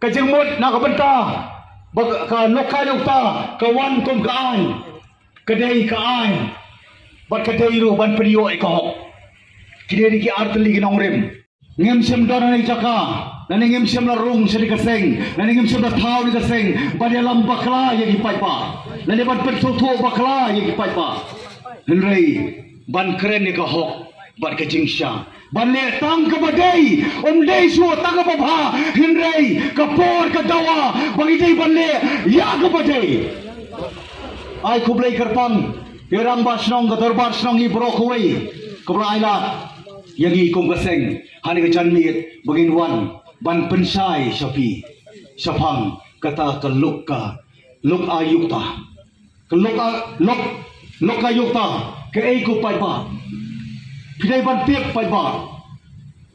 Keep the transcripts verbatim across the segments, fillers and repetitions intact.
Ka jingmut na ka bynta ba ka Lokayukta ka wan kum ka aiñ, ka dei ka aiñ bad ka dei ruh ban pynïoh ïa ka hok. Ki dei ki artylli ki nongrim. Ngim shym don na ka jaka, lane ngim shym la rung sha ka seng, lane ngim shym la thaw na ka seng ban ïalam bakla ïa ki paidbah, lane ban pynthuh bakla ïa ki paidbah. Hynrei ban kren ïa ka hok bad ka jingshisha, ban leh tang kaba dei, ym dei shuh tang kaba bha, hynrei ka por ka dawa ba ngi dei ban leh ïa kaba dei. Ai khublei kyrpang ïa rangbah shnong, ka dorbar shnong, ïa baroh kawei kaba la ailad ïa ngi kum ka seng ha kane ka janmiet ba ngin wan ban pynshai sha phi shaphang kata ka Loka, Lokayukta. Ka Loka, Lok, Lokayukta kaei ko paidbah? Phi dei ban tip paidbah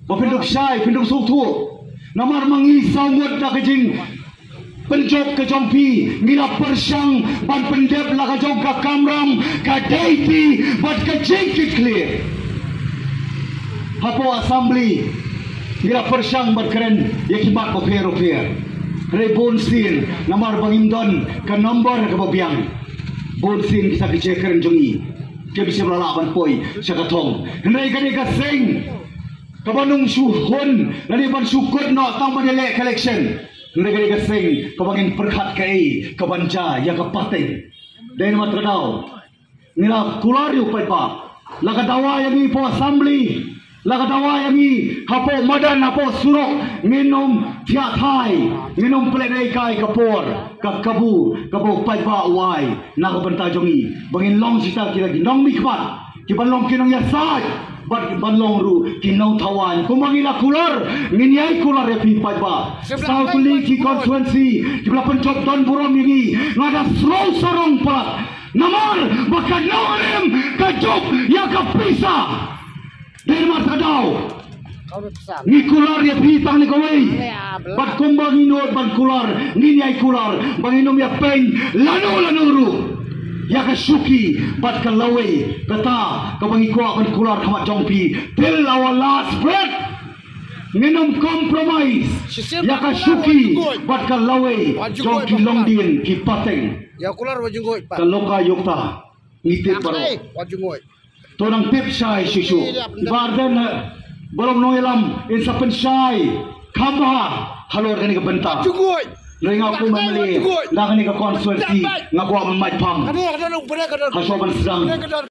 ba phin dup shai, phin dup sngewthuh. Namar ma ngi saw ngut na ka jingpynjop ka jong phi ngi la pyrshang ban pyndep la ka jong ka kamram, ka dei ti bad ka jingkitkhlieh. Hapoh Assembly ngi la pyrshang ban kren ïa ki mat bapher bapher. Hynrei bunsien namar ba ngim don ka number kaba biang, bunsien kita ki jingkren jong ngi kim shym la lah ban poi sha ka thong. Hynrei kane ka seng kaba nang shu hun lane ban shu kut noh tang ban ïaleh ka election. Hynrei kane ka seng kaba ngin pyrkhat kaei kaban jia ïa ka pateng. Dei namar kata ka daw ngi la kular ïa u paidbah. La ka dawa ïa ngi hapoh Assembly, la ka dawa ïa ngi hapoh madan, hapoh surok, ngin ym thiah thai, ngin ym pynlehnohei kai ka por, ka kabu kaba u paidbah u ai na ka bynta jong ngi ba ngin long kita ki nongmihkhmat, ki ban long ki nongïasaid bad ban long ruh ki nongthaw aiñ. Kumba ngi la kular, ngin ïai kular ïa phi paidbah. Saw tylli ki constituency kiba la pynjop don burom ïa ngi, nga da srong sarong palat. Namar ba ka nongrim ka jop ïa ka pisa. Dei namar kata ka daw ngi kular ïa phi tang kane kawei. Bad kumba ngi nud ban kular, ngin ïai kular ba ngin ym ïa peiñ lano lano ruh ïa ka shuki bad ka lawei, kata kaba ngi kwah ban kular ha khmat jong phi till our last breath. Ngin ym compromise ïa ka shuki bad ka lawei jong ki longdien ki pateng. Ka Lokayukta ngi tip baroh. To nang tip shai shuh shuh. I Bah Ardent, eh, baroh nongïalam, in sa pynshai kham bha halor kane ka bynta. Hynrei nga kum M L A na kane ka constituency nga kwah ban mait phang ha shuwa ban sdang